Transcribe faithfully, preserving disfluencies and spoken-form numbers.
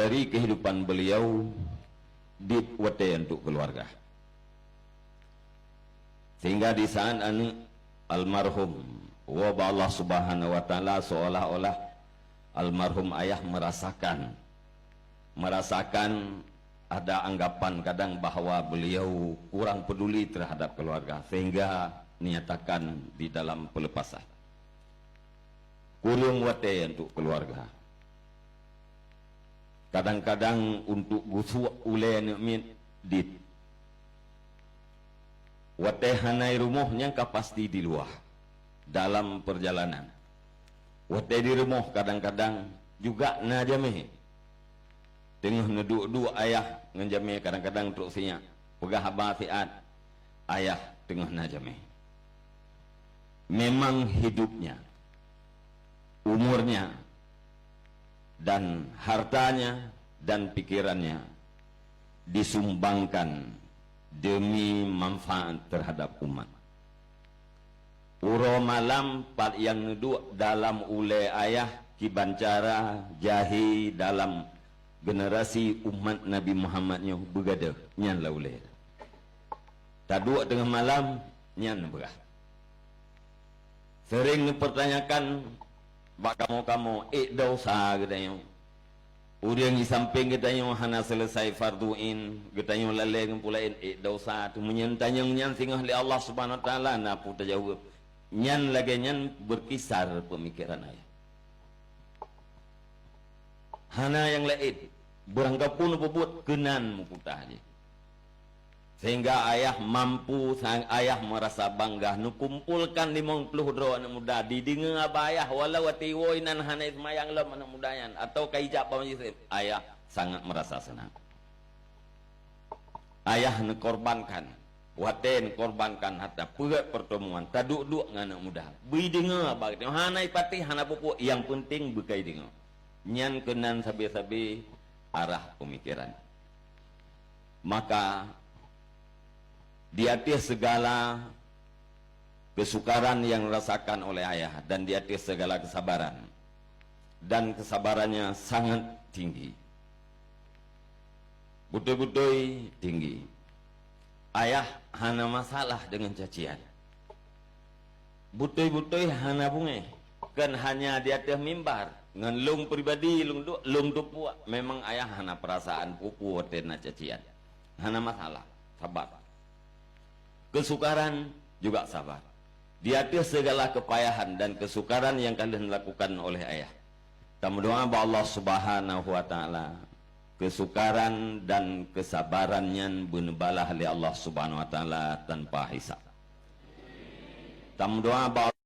dari kehidupan beliau di watée untuk keluarga. Sehingga di saat aneuk almarhum woe bak Allah Subhanahu wa Taala, seolah-olah almarhum ayah merasakan, merasakan ada anggapan kadang bahwa beliau kurang peduli terhadap keluarga, sehingga dinyatakan di dalam pelepasan. Kureueng watée untuk keluarga. Kadang-kadang untuk gusok ulée aneuk miet dit. Watée hana i rumoh nyang ka pasti di luwa dalam perjalanan. Watée di rumoh kadang-kadang juga na jamé. Teungoh neuduek-duek ayah ngon jamé kadang-kadang trok sinyak. Peugah haba siat, ayah teungoh na jamé. Memang hidupnya, umurnya, dan hartanya dan pikirannya disumbangkan demi manfaat terhadap umat. Uroe malam pat nyang neuduek dalam ulée ayah kiban cara jahe dalam generasi umat Nabi Muhammad nyoe beugadôh nyan la ulée. Taduek teungoh malam nyan beurah. Sering neupeurtanyakan bak kamoe-kamoe, ék desya geutanyoe. Ureuëng di sampéng geutanyoe hana seuleusai fardhu ain, geutanyoe lalée ngon peue laén, ék desya teuh. Meunyoe tanyong nyan singoh lé Allah Subhanahu wa Taala, na peue tajaweueb? Nyan lagée nyan beukisar peumikeran ayah. Hana nyang laén, beurangkapeue neupeubuet keunan meuputa jih. Sehingga ayah mampu, sang ayah merasa bangga, neukumpolkan limong ploh droe aneuk muda, dideungoe haba ayah, walau watée iwoe inan hana seumayang lom aneuk muda nyan, atawa ka ijak bak majelis, ayah sangat merasa senang. Ayah neukorbankan, watée neukorbankan harta, peuet pertemuan, taduek-duek ngon aneuk muda. Beudeungoe haba geutanyoe, hana ipatéh, hana peue-peue, nyang penting beukai deungoe. Nyan keunan sabe-sabe arah pemikiran. Maka, di ateueh segala kesukaran yang dirasakan oleh ayah dan di ateueh segala kesabaran, dan kesabarannya sangat tinggi, beutôi-beutôi tinggi. Ayah hana masalah deungon cacian. Beutôi-beutôi hana beungéh. Kon hanya di ateueh mimbar, ngon lôn pribadi lôn duek, lôn teupuak. Memang ayah hana peurasaan peue-peue watée na cacian. Hana masalah, sabar. Kesukaran juga sabar. Di ateueh segala kepayahan dan kesukaran yang ka lheueh dilakukan oleh ayah, tameudoá bak Allah Subhanahu wa Taala, kesukaran dan kesabaran nyan beuneubalah lé Allah Subhanahu wa Taala tanpa hisab. Tameudoá bak